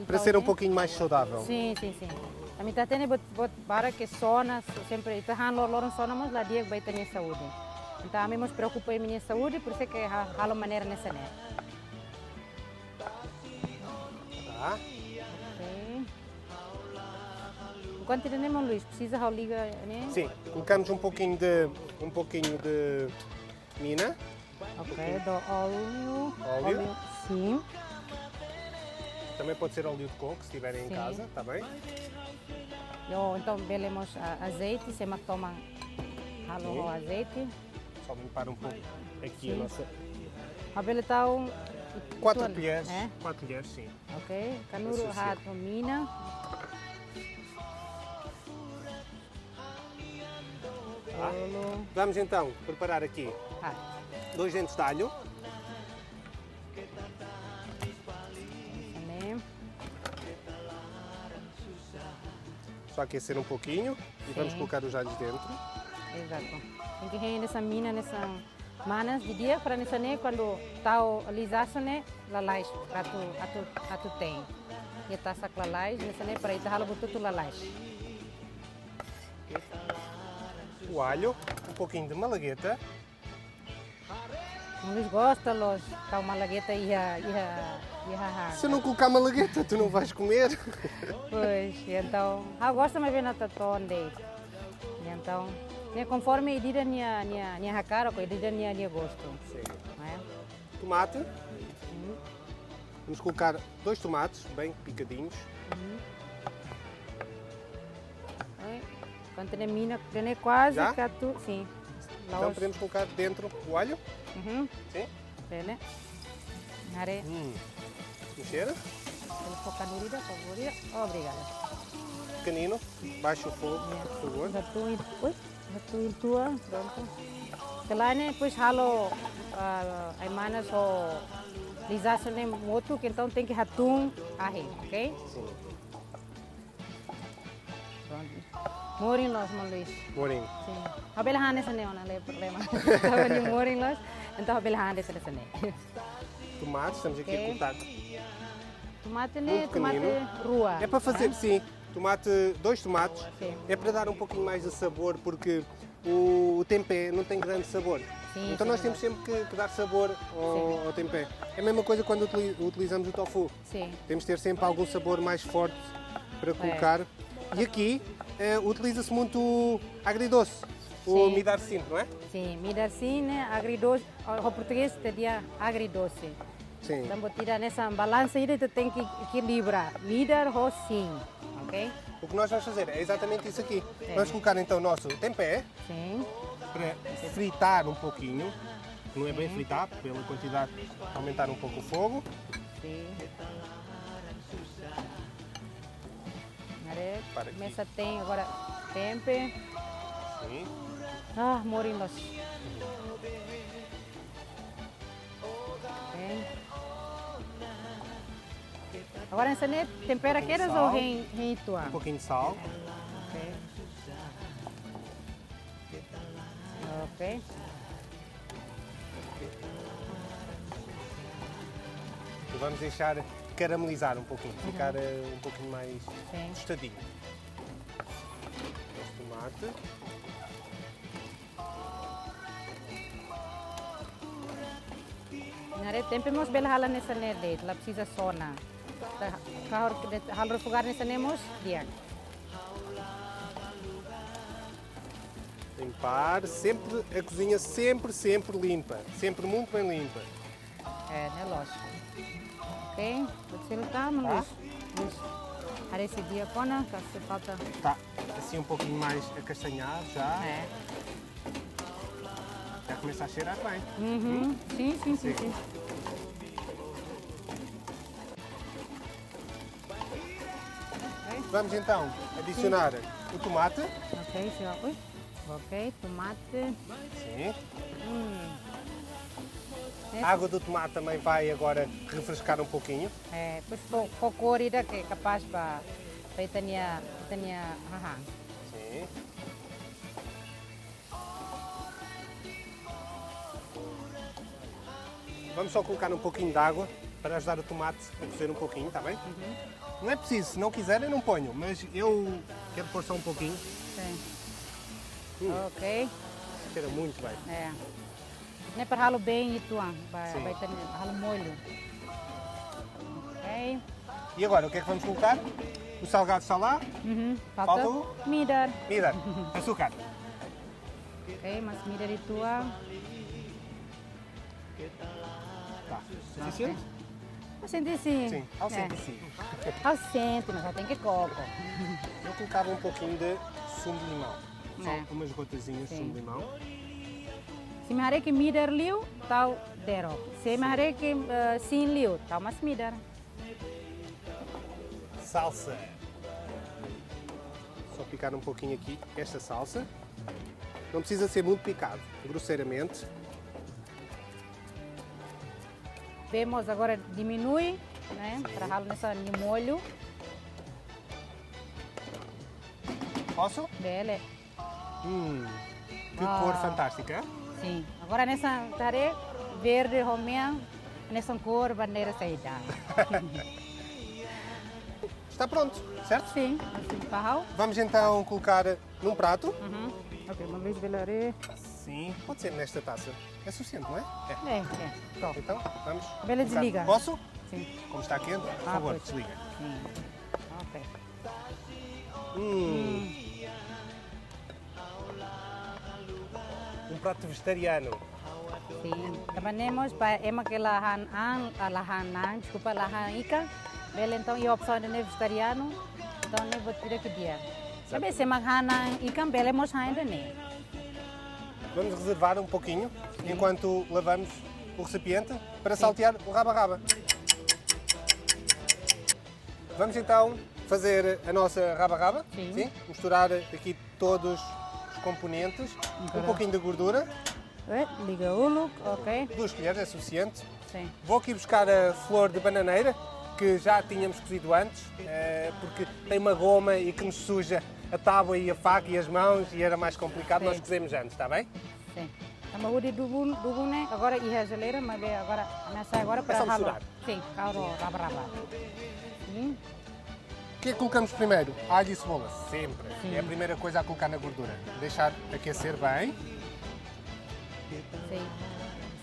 Para ser um pouquinho mais saudável. Sim, sim, sim. Ami hatene buat, buat barak ke sona, sempre ita han loron-loron sona mós la di'ak ba ita-nia saúde. Entaun ami mós preokupa imi-nia saúde, por isso ke ha-, halo maneira hanesan ne'e. Tá. Ok. Enkuantu ida-ne'e, maun Luís, presiza ha'u liga ne'e? Sim, colocamos um pouquinho de, um pouquinho de Mina, Ok, dou óleo. Óleo? Sim. Também pode ser óleo de coco, se tiverem em Sim. Casa, tá bem? Entaun bele mós, ah, azeite, se mak toman halo Sim. ho azeite. Só limpar um pouco aqui a Sim. Nossa. Ha'u bele tau Quatro tuan, colheres. É? Quatro colheres, sim. Ok, kanuru Suficiente. Haat no mina. Tá? Óleo. Vamos então preparar aqui Ah, dois dentes de alho. Ne'e. Só aquecer um pouquinho e vamos Sim. Colocar os alhos dentro. Exato. Tenke hein hanesan mina hanesan manas didi'ak para hanesan ne'e kuandu tau lizaso ne'e lalais atu atu atu te'in. Nia tasak lalais hanesan ne'e para ita halo buat hotu lalais. O alho, um pouquinho de malagueta. Maun Luis gosta loos tau malagueta iha iha iha hahán. Se eu não colocar malagueta, tu não vais comer. Pois, entaun, ha'u gosta maibé la tão de'it. Entaun, ne'e konforme ida-idak nia nia nia hakarak, ida-idak nia nia gostu. Sim. Ne'e? Tomate. Hum, Vamos colocar dois tomates bem picadinhos. hum. Oi, kuandu ne'e mina, ne'e kuaze Já? Katu, sim. Então La'ós, podemos colocar dentro o alho. Uhum, Sim. bele. Haree, Hum. Não cheira? bele fó kanuru ida, favor. Obrigada. Pequenino. Baixa o fogo, por favor. Hatuun, ui, hatuun tuan, prontu. Kala ne'e, depois halo, ah, ai-manas ho lizaso ne'e motuk, entaun tenke hatuun ahi, ok? Sim. Prontu. Morin loos, maun Luis. Morin. Sim. Ha'u bele han hanesan ne'e ona, la iha problema. Ha'u-nia morin loos, entaun ha'u bele han hanesan ne'e. Tomate, estamos aqui Ok. a cortar. Tomate Muito ne'e, tomate pequenino. rua. É para fazer, Né? Sim, tomate, dois tomates. Sim. É para dar um pouquinho mais de sabor, porque o, o tempé não tem grande sabor. Sim, Então sim, nós é temos sempre que, que dar sabor ao, Sim. Ao tempé. É a mesma coisa quando utili- utilizamos o tofu. Sim. Temos de ter sempre algum sabor mais forte para colocar. E aqui eh, utiliza-se muito o agridoce, o Sim. Midar Sin, não é? Sim, Midar Sin ne'e agridoce, ho portugés ita dehan agridoce. Sim. Entaun, buat ida hanesan balansa ida, ita tenke ekilibra Midar ho Sin, ok? O que nós vamos fazer é exatamente isso aqui. É. Vamos colocar então o nosso tempé Sim, para fritar um pouquinho. Não é bem Sim. Fritar, pela quantidade, aumentar um pouco o fogo. sim. Haree, Para aqui. Komesa te'in agora tempé. Sim. Ah, morin loos. Ok. Agora hanesan ne'e tempera Um pouquinho de kedas sal. Ou hein hein tuan? Um pouquinho de sal. Ok. Ok. E vamos deixar caramelizar um pouquinho, ficar eh, um pouquinho mais Sim. Tostadinho. Este tomate. Haree, tempé mós bele halo hanesan ne'e de'it, la presiza sona. Ita halo, halo refogar hanesan ne'e mós di'ak. Limpar, sempre, a cozinha sempre, sempre limpa, sempre muito bem limpa. É, ne'e loos. Ok, pode ser tá, maun Luis. Luis. Haree se di'ak ona, ka se falta. Tá assim um pouquinho mais acastanhado já. É. Já começa a cheirar bem. Uhum. Sim, sim, sim, Sim. sim. Vamos então adicionar o tomate. Ok, senhor. Ui. Ok, tomate. Sim. Hum. A água do tomate também vai agora refrescar um pouquinho. É, pois fó, fó kór ida ke kapás ba, ba ita-nia, ita-nia hahán. Sim. Vamos só colocar um pouquinho de água para ajudar o tomate a cozer um pouquinho, tá bem? Não é preciso, se não quiserem não ponham, mas eu quero pôr só um pouquinho. Sim. Hum. Ok. Cheira muito bem. É. Ne'e para halo bem ituan, ba, Sim. Ba ita-nia halo molho. Ok. E agora, o que é que vamos colocar? O salgado está lá. Uhum. Falta Falta o? Midar. Midar, açúcar. Ok, mas midar ituan. Tá. Suficiente? Ha'u sente sim. Sim, ha'u sente sim. Ha'u sente, mas ha'u tenke koko. Eu colocava um pouquinho de sumo de limão. Só umas gotazinhas de sumo de limão. Se imi haree ke midar liu, tau derok. Se imi haree ke, eh, sin liu, tau mais midar. Salsa. Só picar um pouquinho aqui esta salsa. Não precisa ser muito picado, grosseiramente. Bele mós agora diminui, né? Sim. Para halo hanesan nia molho. Posso? Bele. Hum, que cor fantástica. Sim. Agora hanesan ita haree verde ho mean, hanesan kór bandeira saida. Está pronto, certo? Sim, assim, para ha'u. Vamos então colocar num prato. Uhum. Ok, maun Luís bele haree. Sim, pode ser nesta taça. É suficiente, não é? É. É, é. Top. Então, vamos. Bele colocar. Desliga. Posso? Sim. Como está quente, por favor, desliga. Sim. Ok. Hum. Um prato vegetariano. Sim. Tanba ne'e mós para ema ke la han an, ah, la han an, deskulpa, la han ikan. Bele entaun iha opsaun ida-ne'e vegetarianu. Entaun ne'e buat ida ke di'ak. Sabe, se ema han an ikan, bele mós han ida-ne'e. Vamos reservar um pouquinho enquanto lavamos o recipiente para saltear o raba-raba. Vamos então fazer a nossa raba-raba. Sim. Sim? Misturar aqui todos os componentes. Um pouquinho de gordura. Eh, liga uluk, ok. Duas colheres é suficiente. Sim. Vou aqui buscar a flor de bananeira, que já tínhamos cozido antes, eh, porque tem uma goma e que nos suja a tábua e a faca e as mãos e era mais complicado, nós cozemos antes, está bem? Sim. Tanba hudi dubun, dubun ne'e, agora iha jeleira, mas bele agora, mas agora para halo. É só misturar. Sim, halo raba-raba. Sim. O que é que colocamos primeiro? Alho e cebola, sempre. Sim. É a primeira coisa a colocar na gordura. Deixar aquecer bem. Sim.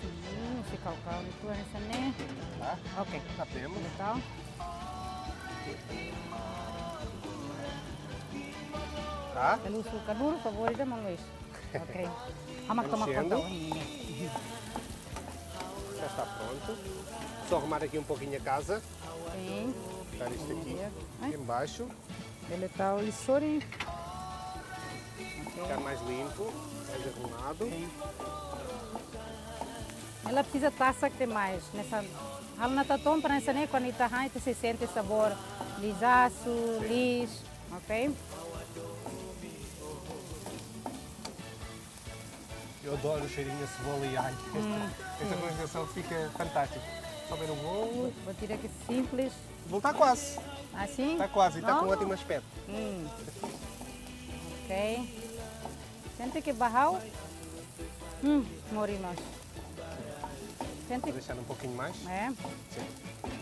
Sim, se kaukau itu hanesan ne'e. Tá? Ok. Tá, temos. Então. Tá? Kalau suka dulu, favor ida, maun Luís. Ok. Ha'u mak toma conta. Já está pronto. Só arrumar aqui um pouquinho a casa. Sim. Botar isto aqui embaixo. Bele tau iha sorin. Ok. Ficar mais limpo, mais arrumado. Sim. Ela presiza tasak demais. Hanesan, halo Natal to'o ona para hanesan ne'e, kuandu ita han, ita sei sente sabór lisasu, lis. Ok? Eu adoro o cheirinho de cebola e alho. Hum, esta combinação fica fantástica. Só ver o bolo. Buat ida ke simples. O bolo está quase. Ah, sim? Está quase, está com um ótimo aspecto. Hum. Ok. Sente ke ba ha'u. Hum, morimos. Sente. Vou deixar um pouquinho mais. É? Sim.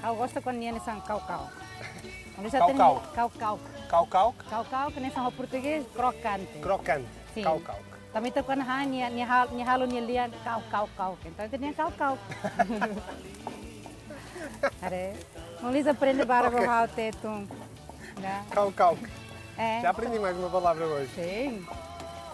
Ha'u gosta kuandu nia hanesan kaukau. Kaukau. Kaukau. Kaukau ke hanesan ho portugés, crocante. Crocante. Sim. Kaukau. Tanba ita kuandu han, nia, nia hal-, nia halo nia lian, kau, kau, kau. Entaun ita dehan kaukau. Haree. Maun Luís aprende barak ho ha'u Tetun. Kaukau. É. Já aprendi mais uma palavra hoje. Sim.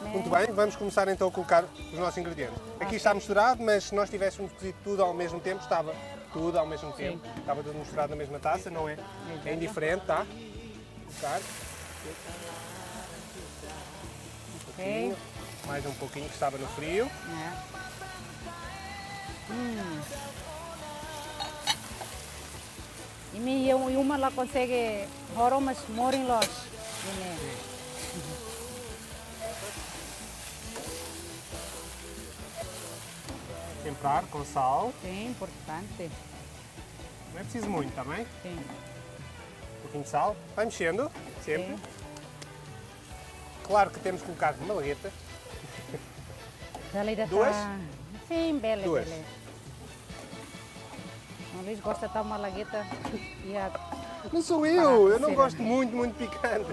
Muito bem, vamos começar então a colocar os nossos ingredientes. Aqui está misturado, mas se nós tivéssemos cozido tudo ao mesmo tempo, estava tudo ao mesmo tempo. Sim. Estava tudo misturado na mesma taça, não é? Exato. É indiferente, tá? Colocar. Ok. Um pouquinho, mais um pouquinho que estava no frio. É. Hum. Imi iha uma la konsege horo, mas morin loos. Imi. Temperar com sal. Sim, importante. Não é preciso muito, tá bem? Sim. Um pouquinho de sal. Vai mexendo, sempre. Sim. Claro que temos que colocar malagueta. Duas? Sim, bele, bele. Maun Luís gosta tau malagueta. Não sou eu, eu não gosto muito, muito picante.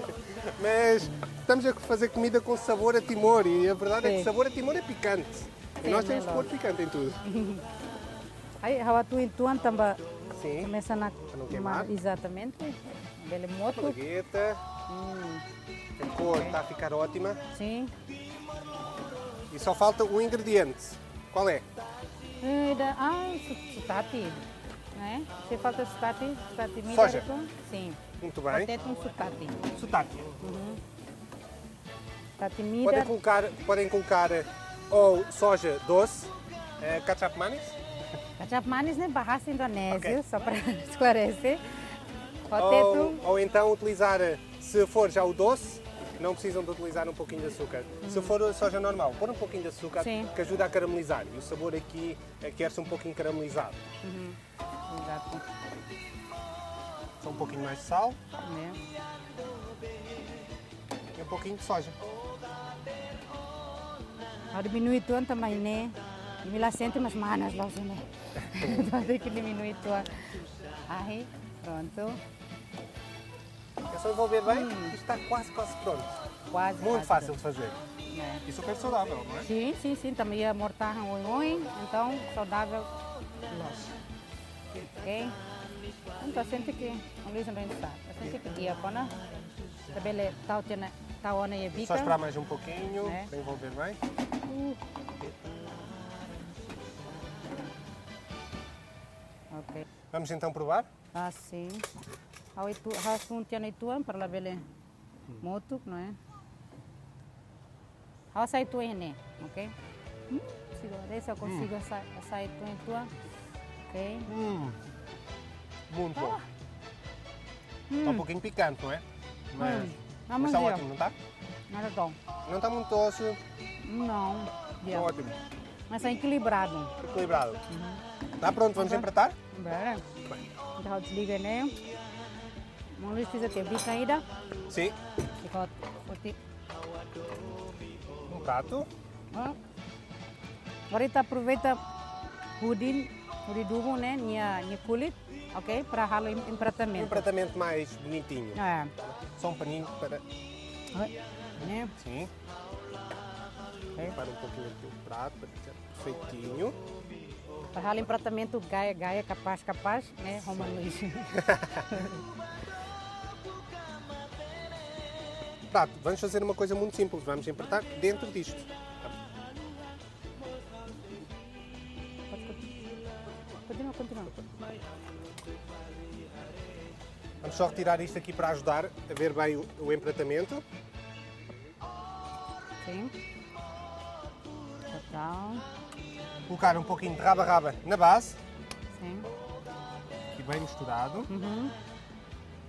Mas estamos a fazer comida com sabor a Timor e a verdade é que sabor a Timor é picante. E nós temos que pôr picante em tudo. Ai, ha'u atu uitoan tanba. Sim. Komesa na. Para não queimar. Exatamente. Bele motuk. Malagueta. Hum. A cor está a ficar ótima. Sim. E só falta um ingrediente. Qual é? Eh, da, ah, su-, sutati. Eh? Se falta sutati, sutati midar. Soja. Sim. Muito bem. Potato, um sutati. Sutati. Uhum. Sutati midar. Podem colocar, podem colocar ou soja doce, eh, kecap manis? Kecap manis ne'e bahasa Indonézia, ok, só para esclarecer. Potato. Ou, ou então utilizar, eh, se for já o doce, não precisam de utilizar um pouquinho de açúcar. Se for soja normal, pôr um pouquinho de açúcar, sim, que ajuda a caramelizar. E o sabor aqui, eh, quer-se um pouquinho caramelizado. Uhum. Exato. Só um pouquinho mais de sal. É. E um pouquinho de soja. Ha'u diminui uitoan tanba ne'e, imi la sente, mas manas loos ne'e. Entaun tenke diminui uitoan. Aí, pronto. É só envolver bem e está quase, quase pronto. Quase, quase pronto. Muito fácil de fazer. É. E super saudável, não é? Sim, sim, sim. Tanba iha mortahan oioin, entaun saudável loos. Ok? Entaun, sente ke, Luis, não está. Sente ke di'ak ona. Ita bele tau tiha ona, tau ona iha bikan. Só esperar mais um pouquinho, é, para envolver bem. Uh. Ok. Vamos então provar? Ah, sim. Ha'u uitoan, ha'u sun tiha ona uitoan para labele motuk, não é? Ha'u hasai uitoan ne'e, ok? Hmm, se agora se eu consigo hasai, hasai uitoan, uitoan. Ok. Hum. Muito bom. Ah. Está um pouquinho picante, não é? Mas, hum, mas está ótimo, não está? Nada tão. Não está muito doce. Não. Está ótimo. Mas é equilibrado. Equilibrado. Uhum. Está pronto, vamos empratar? Bem. Bem. Entaun, desliga, né? Maun Luis fiz o quê? Bica ida? Sim. Ficou, ficou ti-, um prato. Hã? Agora ita aproveita hudi, hudi dubu, né? Nia, nia kulit, ok? Para halo em-, empratamentu. Um empratamento mais bonitinho. É. Só um paninho para... Oi, né? Sim. Ok. Para um pouquinho aqui o prato, para ficar perfeitinho. Para halo empratamentu gaya, gaya, kapás, kapás, né? Roma Luís. Pronto, vamos fazer uma coisa muito simples. Vamos empratar dentro disto. Pode continuar. Continua, continua. Vamos só retirar isto aqui para ajudar a ver bem o, o empratamento. Sim. Total. Colocar um pouquinho de raba-raba na base. Sim. Aqui bem misturado. Uhum.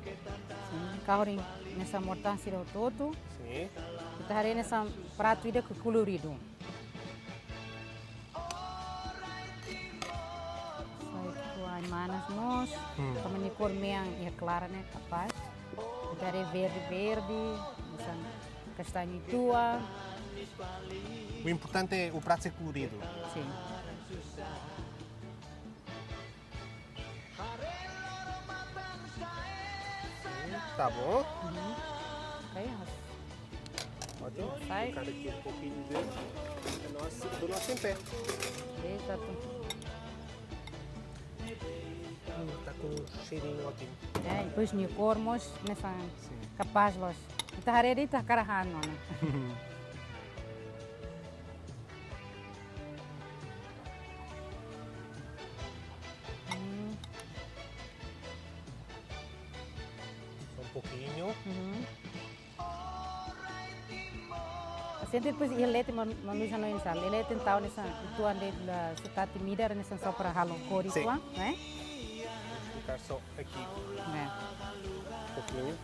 Sim. Kahur hanesan mortahan sira hotu-hotu. Sim. Ita haree hanesan pratu ida ke koloridu. Sai uitoan manas mós. Hmm. Tanba nia kór mean iha klaran ne'e kapás. Ita haree verde-verde, hanesan kastañu uitoan. O importante é o prato ser colorido. Sim. Tá bom. Uhum. Aí, ó. Ótimo. Sai. Colocar aqui um pouquinho de, do nosso, do nosso tempero. Exato. Hum, tá com um cheirinho ótimo. É, e depois nia kór mós hanesan kapás loos. Ita haree de'it ita hakarak han ona. Hum. Só um pouquinho. Uhum. Sente depois iha leten, maun, maun Luis hanoin sal. Iha leten tau hanesan uitoan de'it, la, sutati midar hanesan só para halo kór uitoan, né? Vou ficar só aqui. É. Um pouquinho.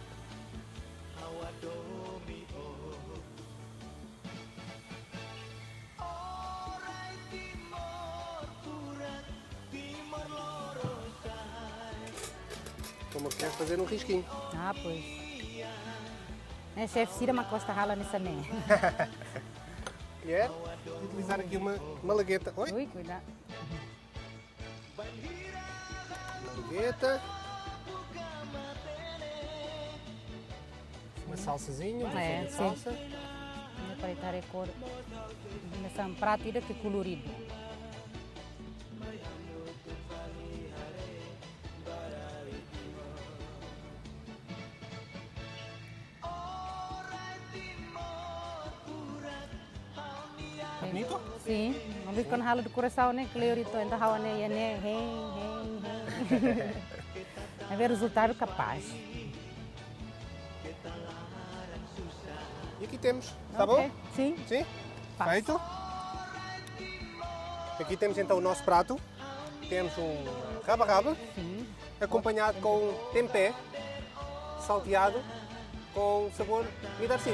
Como que queres fazer um risquinho? Ah, pois. Ne'e, xefe sira mak gosta halo hanesan ne'e. E é utilizar aqui uma malagueta. Oi? Ui, cuidado. Malagueta. Uma salsazinha, um pouquinho de salsa. Ne'e para ita haree kór. Hanesan pratu ida ke koloridu. Bem Sim, maibé kuandu halo dekorasaun ne'e kleur entaun ha'u ne'e iha ne'e hein, hein, hein. Maibé rezultadu kapás. E aqui temos, tá bom? Ok, sim. Sim? Passa. Feito. Aqui temos então o nosso prato. Temos um raba-raba, sim, acompanhado com tempé salteado com sabor midarsin.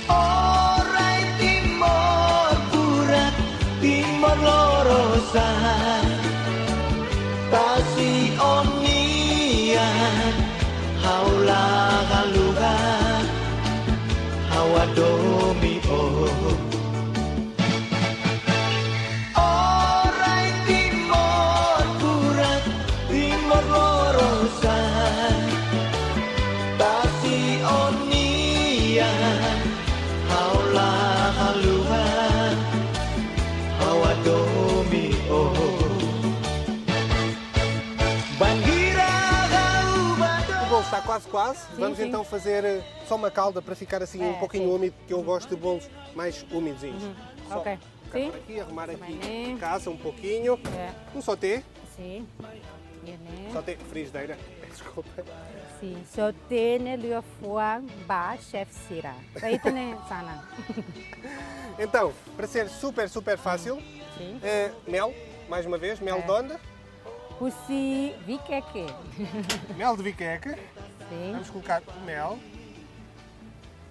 Orai Timor Burak, Timor Lorosan, tasi ó-nian, ha'u la haluha, ha'u hadomi ó. Orai Timor Burak, Timor Lorosan, tasi ó-nian, ha'u la haluha, ha'u hadomi ó. Bandeira gaúcha. O bolo está quase, quase. Sim, vamos sim. Então fazer, eh, só uma calda para ficar assim um, é, pouquinho, sim, úmido, que eu gosto de bolos mais umidinhos. Uhum. Só. Ok. Sim. Aqui, arrumar aqui em casa um pouquinho. É. Um sauté. Sim. Iha ne'e. Sauté, frigideira. Desculpa. Sim, sauté ne'e liafuan ba chefe sira. Ita-nia sanan. Então, para ser super, super fácil, sim, eh, mel, mais uma vez, mel, é, de onde? Husi vikeke. Mel de vikeke. Sim. Vamos colocar o mel.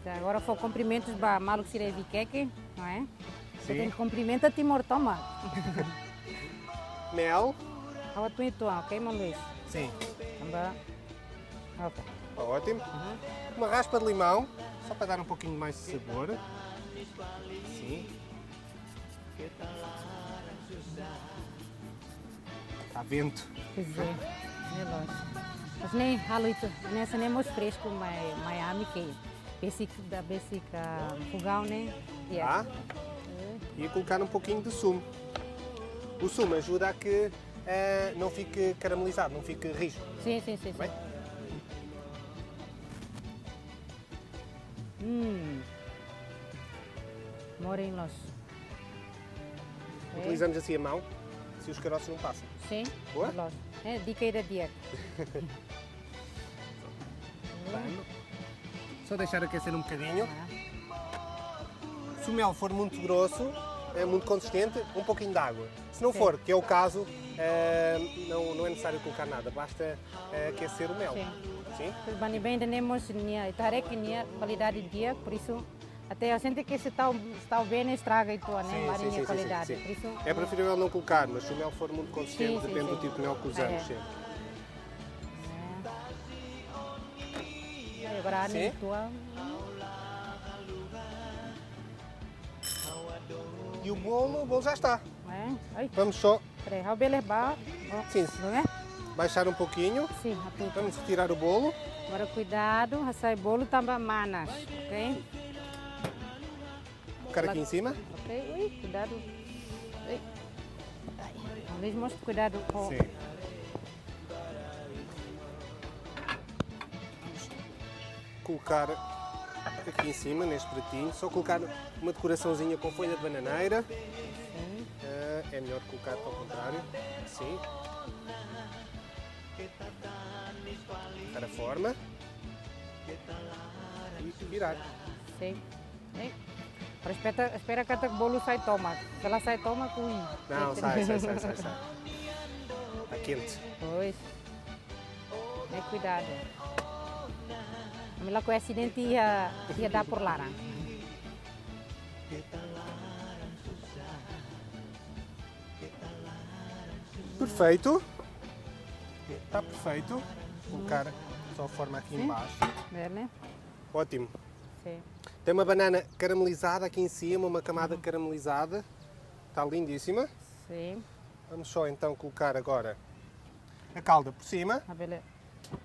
Agora fó kumprimentus ba maluk sira vikeke, não é? Sim. Tenke kumprimenta Timor tomak. Mel. Ha'u atu itu, ok, maun Luís? Sim. Tanba. Ok. Tá ótimo. Uhum. Uma raspa de limão, só para dar um pouquinho mais de sabor. Sim. Tá vento. Pois é, é lógico. Mas ne'e halo itu, ne'e hanesan ne'e mós fresku mai, mai ami ke besik, da besik, ah, fogão, né? Yeah. Ah? É. E colocar um pouquinho de sumo. O sumo ajuda a que, eh, não fique caramelizado, não fique rijo. Sim, sim, sim, sim. Bem? Hum. Morin los. Utilizamos assim a mão, se os caroços não passam. Sim, boa? Los. É, dica ida di'ak. Pronto. Só deixar aquecer um bocadinho. Ah. Se o mel for muito grosso, é muito consistente, um pouquinho de água. Se não for, que é o caso, eh, não, não é necessário colocar nada, basta, eh, aquecer o mel. Sim. Sim? Mas bani bem, tenemos nia, ita haree ke nia kualidade di'ak, por isso até a gente que se tal, tal bem estraga e tua, né? Sim, sim, sim, sim, sim. Por isso, é preferível não colocar, mas se o mel for muito consistente, sim, sim, depende do tipo de mel que usamos, é, sim. É. Agora a tua. E o bolo, o bolo já está. É? Ai. Vamos só. Peraí, ha'u bele ba. Ó, sim. Não é? Baixar um pouquinho. Sim, atu. Vamos retirar o bolo. Agora kuidadu, hasai bolu tanba manas, ok? Colocar aqui em cima. Ok, ui, kuidadu. Ui. Ai, talvez mostre kuidadu com. Sim. Colocar aqui em cima, neste pratinho, só colocar uma decoraçãozinha com folha de bananeira. Sim. Eh, é melhor colocar ao contrário, assim. Colocar a forma. E virar. Sim. Ei. Agora espera, espera katak bolu sai tomak. Se la sai tomak, ui. Não, sai, sai, sai, sai, sai. Tá quente. Pois. Ne'e kuidadu. Ami la ko'alia asidente iha, iha dapur laran. Perfeito. Tá perfeito. Colocar só a forma aqui embaixo. Sim. Bele. Ótimo. Sim. Tem uma banana caramelizada aqui em cima, uma camada caramelizada. Tá lindíssima. Sim. Vamos só então colocar agora a calda por cima. Ah, bele.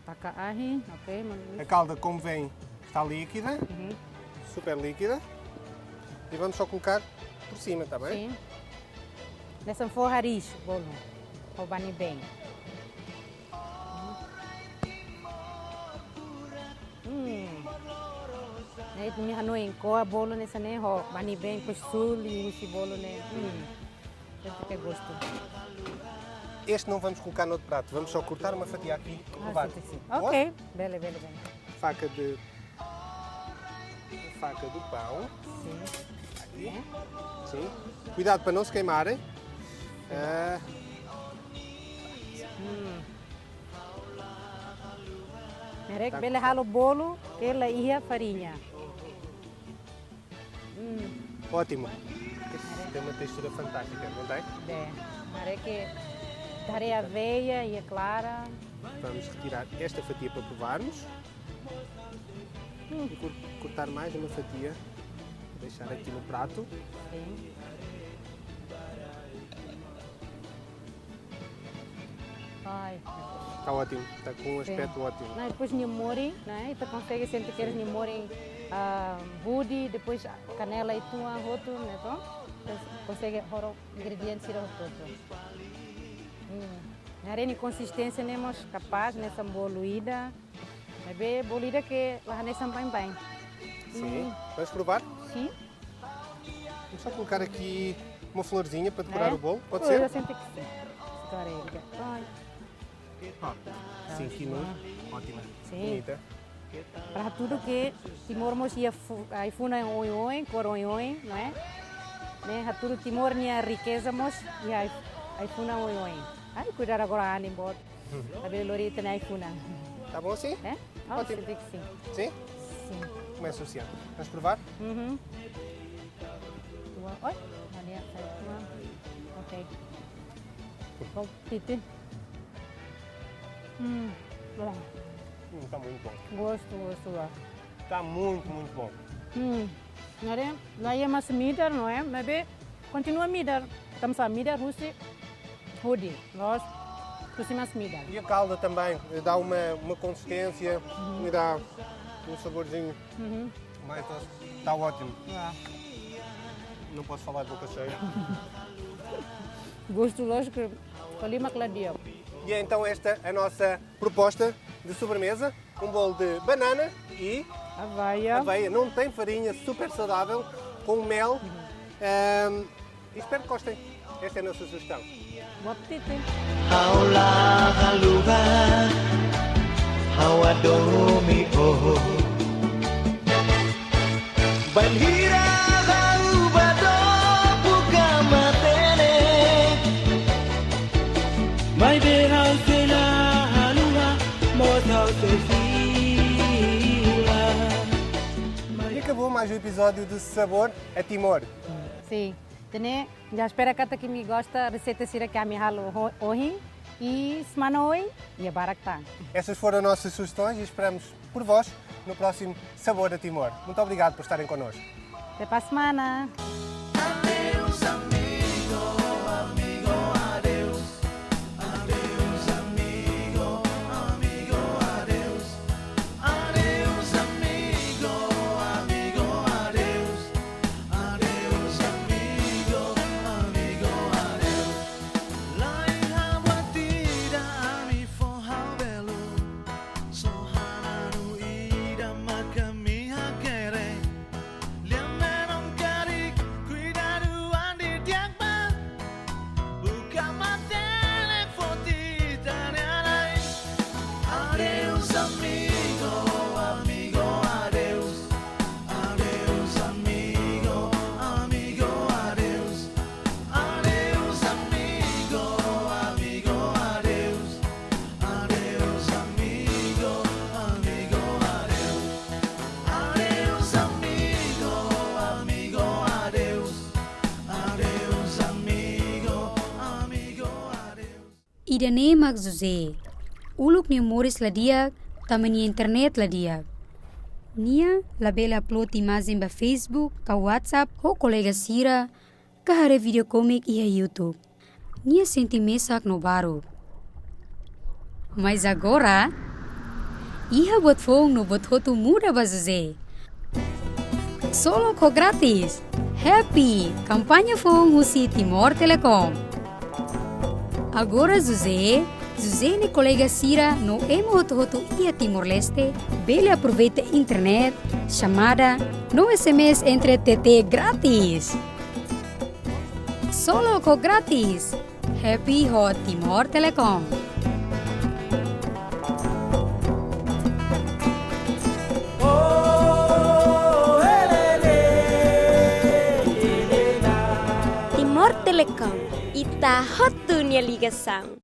Taka ahi, ok, maun Luís. A calda, como vem, está líquida. Uhum. Super líquida. E vamos só colocar por cima, tá bem? Sim. Hanesan fó hariis bolu. Ho bani-been. Hmm. Ne'e ita-nia hanoin ko'a bolu hanesan ne'e ho bani-been, depois suli husi bolu ne'e. Hmm. Sente ke gostu. Este não vamos colocar no outro prato, vamos só cortar uma fatia aqui e Ah, provar. Sim, sim. Boa? Ok, bele, bele, bele. Faca de. Faca do pão. Sim. Aqui. Sim. Cuidado para não se queimar, hein? Ah, Hmm. Haree bele halo bolu, ke la iha fariña. Hmm. Ótimo. Tem uma textura fantástica, não tem? Bem, haree ke haree aveia e a clara. Vamos retirar esta fatia para provarmos. E cor- cortar mais uma fatia. Deixar aqui no prato. Sim. Ai. Está ótimo, está com um aspecto ótimo. Não, depois nia morin, né? Ita konsege sente ke nia morin, ah, hudi, depois kanela uitoan hotu, né? Então, konsege horo ingrediente sira hotu. Hmm. Haree nia konsisténsia ne'e mós kapás, hanesan bolu ida. Maibé bolu ida ke la hanesan baibain. Sim. Vamos provar? Sim. Vamos só colocar aqui uma florzinha para decorar É? o bolo. Pode Eu ser? já senti que sim. Agora ele. Ai. Pronto. Sim, aqui no. Ótima. Sim. Bonita. Para tudo ke Timor mós iha fu-, ai-funan oioin, kór oioin, não é? Ne'e, hatudu Timor nia rikeza mós iha ai-, ai-funan oioin. Ai, kuidadu agora anin boot. Labele lori ita-nia ai-funan. Está bom assim? É? Oh, Ótimo. senti que sim. Sim? Sim. Começa, Luciano. Vamos provar? Uhum. Tua, oi, Maria, sai tua. Ok. Bom, Titi. Hum, bom. Hum, está muito bom. Gostu, gostu, ah. Está muito, muito bom. Hmm. Haree, la iha mais midar, não é? Maibé kontinua midar. Tanba sá midar husi hudi. La'ós husi mais midar. E a calda também eh, dá uma, uma consistência e dá um saborzinho Uhum. mais doce. Está ótimo. Ah. Não posso falar de boca cheia. Gostu, lójiku, fali mak la di'ak. E é então esta a nossa proposta de sobremesa. Um bolo de banana e Aveia. aveia. Não tem farinha, super saudável, com mel. Ahm, e espero que gostem. Esta é a nossa sugestão. Bom apetite. Ha'u la haluha, ha'u hadomi ó. Bainhira ha'u ba dook ka matenek, maibé ha'u sei la haluha, mós ha'u sei fila. E acabou mais um episódio do Sabor a Timor. Sim. Entaun ne'e, já espera katak imi gosta reseita sira ke ami halo ho-, ohin. I semana oin, iha barak tan. Essas foram nossas sugestões e esperamos por vós no próximo Sabor a Timor. Muito obrigado por estarem connosco. Até para a semana. Adeus, amigo, amigo, adeus. Adeus, amigo, amigo, adeus. Adeus, amigo, amigo, adeus. Adeus, amigo, amigo, adeus. Laiha buat ida ami fó ha'u belun. Só hananu ida mak ami hakerek. Lia-menon karik, kuidadu an di'ak ba. Buka matenek foti tane alai. Adeus, amigo, amigo, adeus. Adeus, amigo, amigo, adeus. Adeus, amigo, amigo, adeus. Adeus, amigo, amigo, adeus. Adeus, amigo, amigo, adeus. Adeus, amigo, amigo, adeus. Ida-ne'e mak José. Uluk nia moris la di'ak, tanba nia internet la di'ak. Nia labele upload imajen ba Facebook ka WhatsApp ho kolega sira, ka haree video komik iha YouTube. Nia sente mesak no baruk. Mas agora, iha buat foun no buat hotu muda ba José. Solo ho grátis. Happy! Kampaña foun husi Timor Telecom. Agora José, José nia kolega sira no ema hotu-hotu iha Timor-Leste bele aproveita internet, xamada no S M S entre T T grátis. Solo ho grátis. Happy ho Timor Telecom. Timor Telecom, ita hotu nia ligasaun.